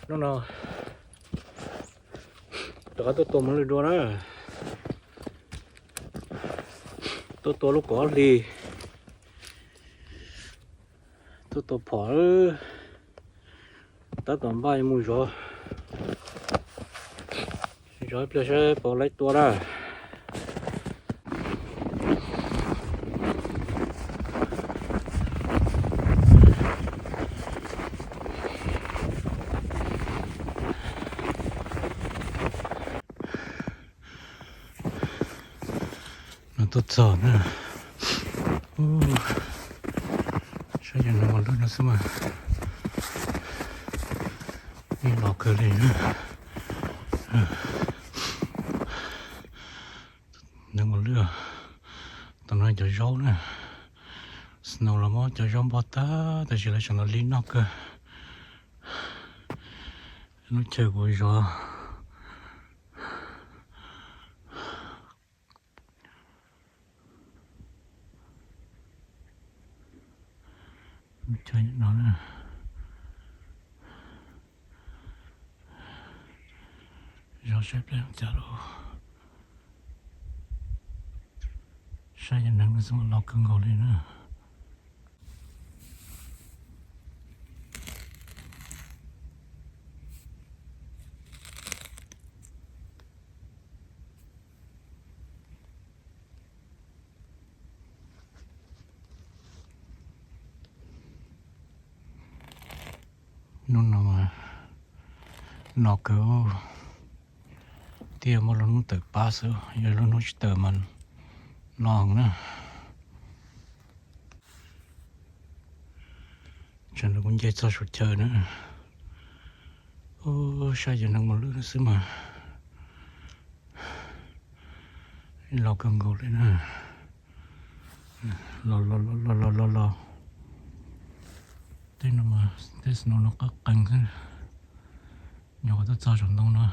Hnub no rov qab tuaj tua mos lwj dua na. Tuaj tua lub kaum ob hlis, tuaj tua phom, tab tom npaj mus zov, zov ib pliag saib puas laib tua na. No tuaj txog na. Saib cov neeg mos lwj no xwb mas, ib los kawg li na. Neeg mos lwj, tam no cov zaub na, snow los muab cov zaub npog tag, tab sis lawv tseem los li noj kawg. Lub chaw kuv zov, lub chaw no na, zov saib pliag cas lawm. Saib cov neeg no xwb mas los kawg nkaus li na. Hnub no mas no kawg, thiaj muaj lub hnub tawm pab xwb, yog lub hnub tsis tawm mas no heev na. Tsam no kuv nce txog saum chaw na, saib cov neeg mos lwj no xwb mas los kawg nkaus li na. Los los los los los los los. Tej no mas tej snow no qab qees xwb. Nyuam qhuav tuaj txog saum ntoo no,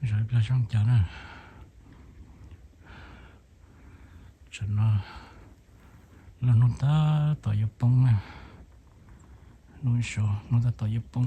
zov ib pliag saib cas na. Tam no lub hnub tab tom yuav poob na, hnub ib so hnub tab tom yuav poob.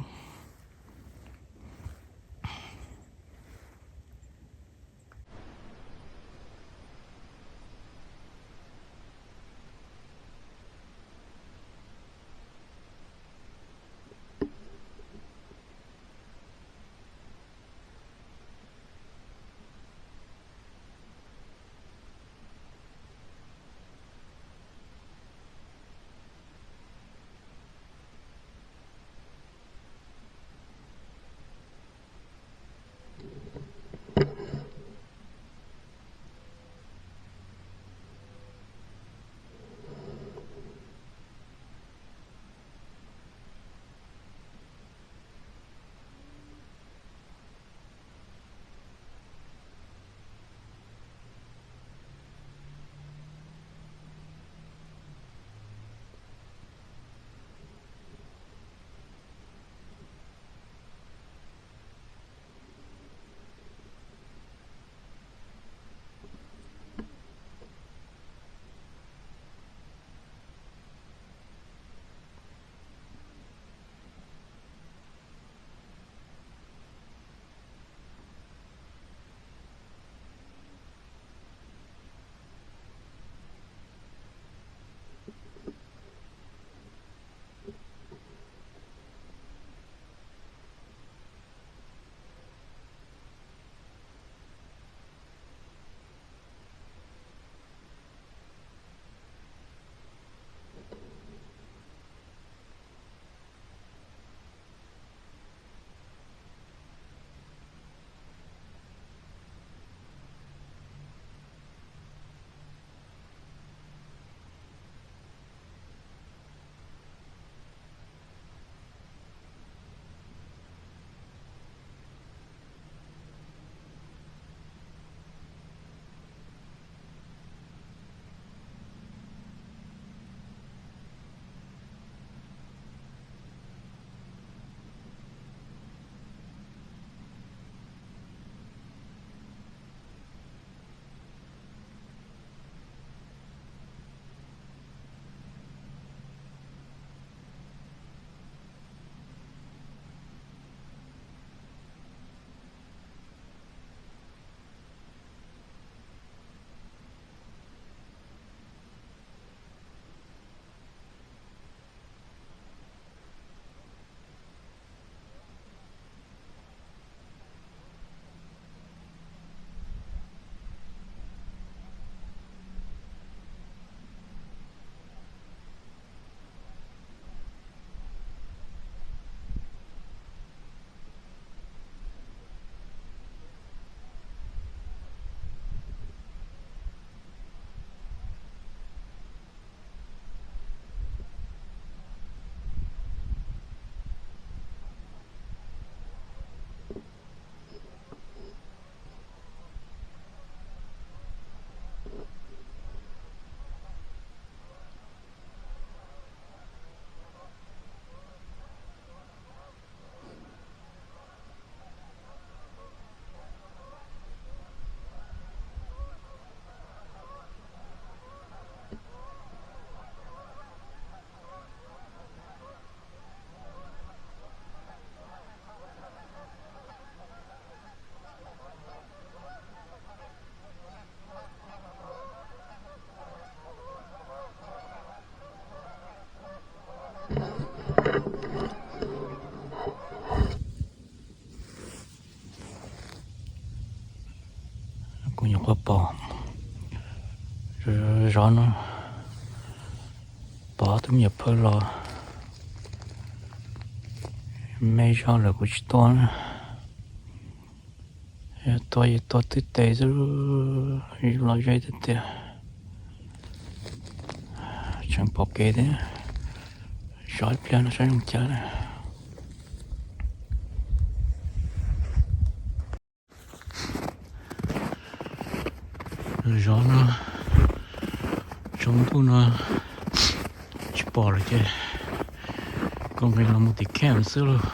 Nyuam qhuav pom zov no, pom tus me nyuam phawj los, me zog lawm kuv tsis tua na. Yog tua ces tua twb tes xwb, los ze tiag tiag. Tseem pom kev thiab, zov ib pliag no saib zoo cas na. Zov no, tsaus ntuj no tsis pom lawm ces kuv nqis los mus tim camp xwb lauj.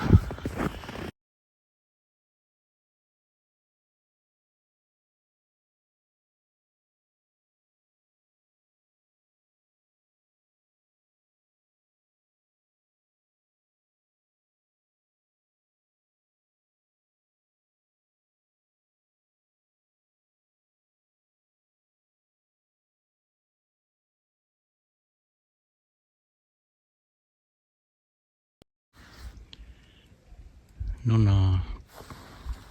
Hnub no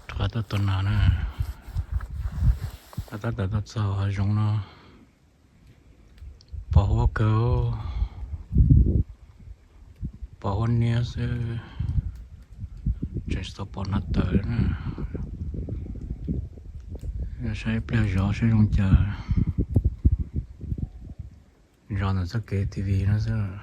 rov qab tuaj tua nas na, rov qab tawm tuaj txog hav zoov no, pom huab kawg, pom huab niab xwb, tseem tsis tau pom nas tawm na. Saib ib pliag zov saib zoo cas, zov ntawm txoj kev T V no xwb.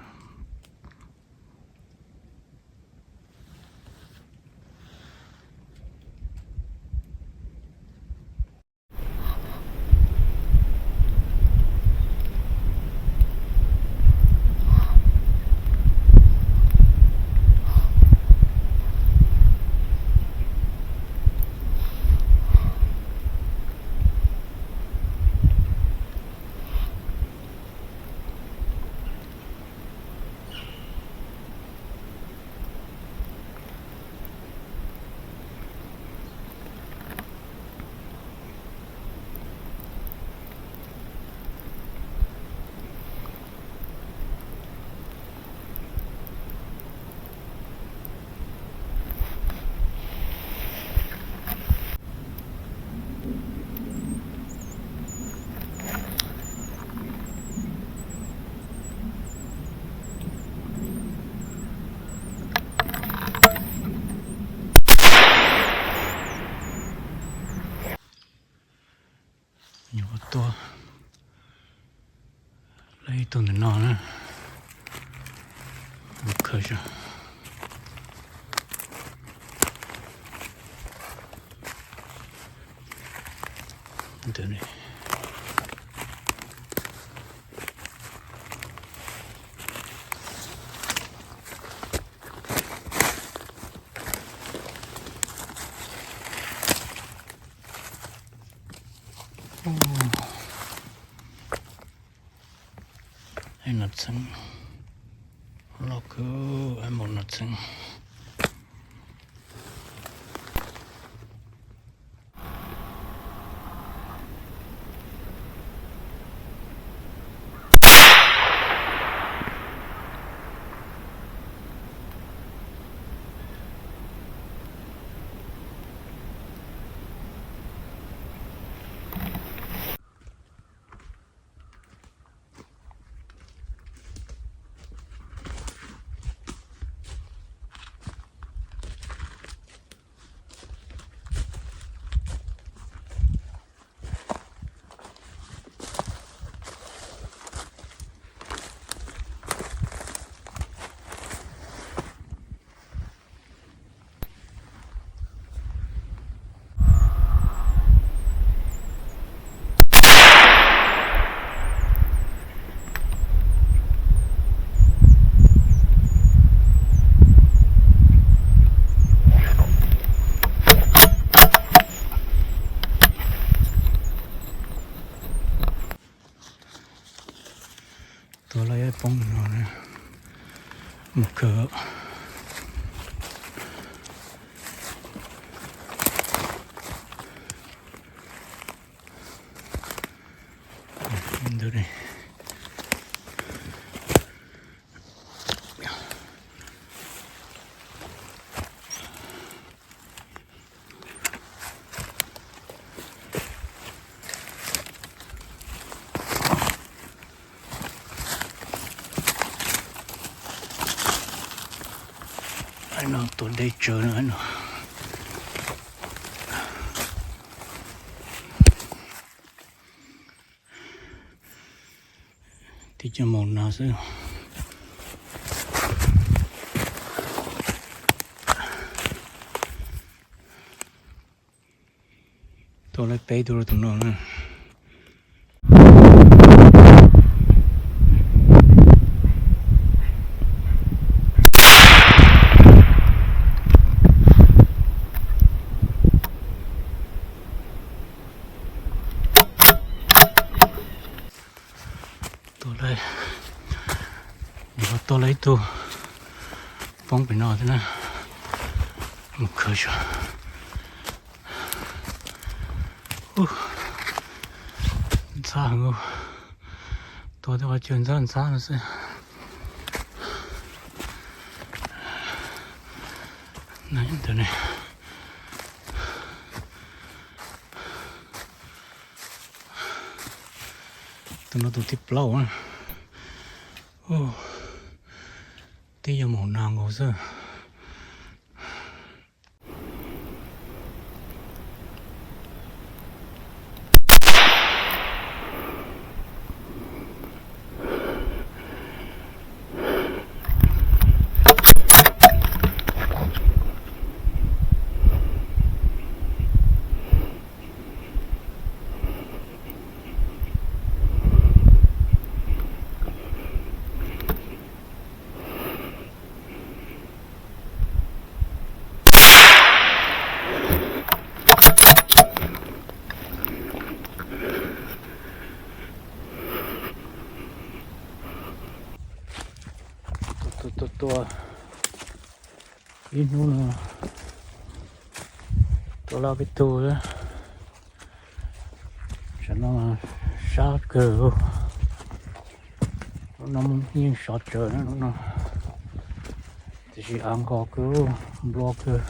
Nyuam qhuav tua lawm ib tug ntawm no na, mus khaws saib. Ib no txheeb, loj kawg, ib no txheeb. Tua lawm ib poob no, mus kawg. Ntawd ne. teb tsawv no. Tib cov maum nas xwb. Tua lawv peb tug rau tus no na. Tua lawv, tua lawv ib tug poob pem no thiab na. Mus khawb tso. Ntxhab heev, tua tej qhov chaw ntxhab ntxhab no xwb. Tus no tus thib plaub. Tib yog maum nas nkaus xwb. Tua, tua, tua, tua. Ib hnub no tua lawm peb tug. Tam no sab kawg. Lub no yeej sov tsawv na lub no, tiam sis av nkos kawg, nplua kawg.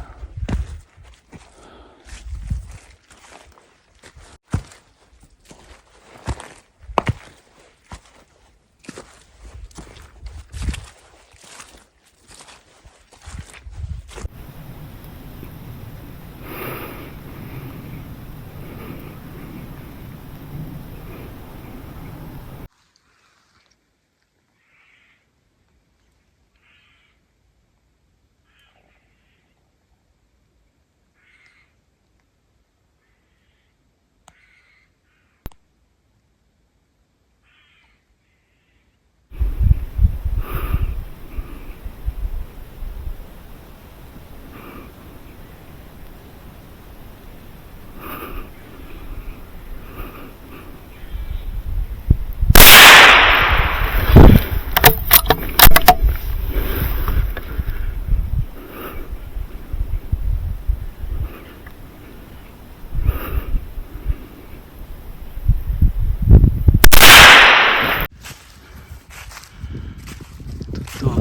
Tua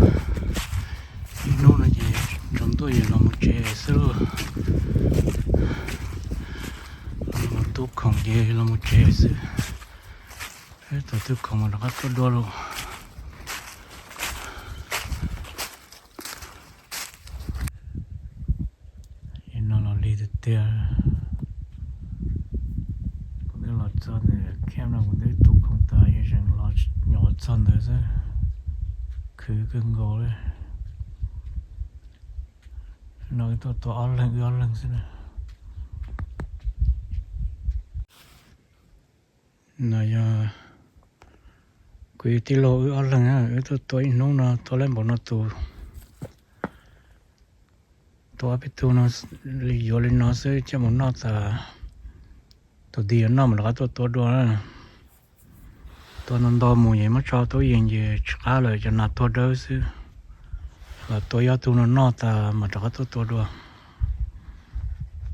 ib hnub no ces tsaus ntuj ces los mus tsev xwb lauj. Los mus tu khoom ces los mus tsev xwb. Thaum tu khoom mas rov qab tuaj dua lauj. No los lig tiag tiag. Kuv twb los txog ntawm camp no kuv twb tu khoom tas, yog tseem los nyuam qhuav txog ntawd xwb. Khwv kawg nkaus li. No wb tuaj tua ob leeg, wb ob leeg xwb na. No yog kuv tij laug wb ob leeg, wb tuaj tua ib hnub no tua lawm npaum no tus. Tua ob peb tug no, yuav li no xwb coj mus noj tas. Tus twg yuav noj mas rov qab tuaj tua dua. Tua nto nto mus ces muab tso tub yees ces tsis qab lawm, cov nas tuag dawb xwb. Los tua ob tug no noj tas mas rov qab tuaj tua dua.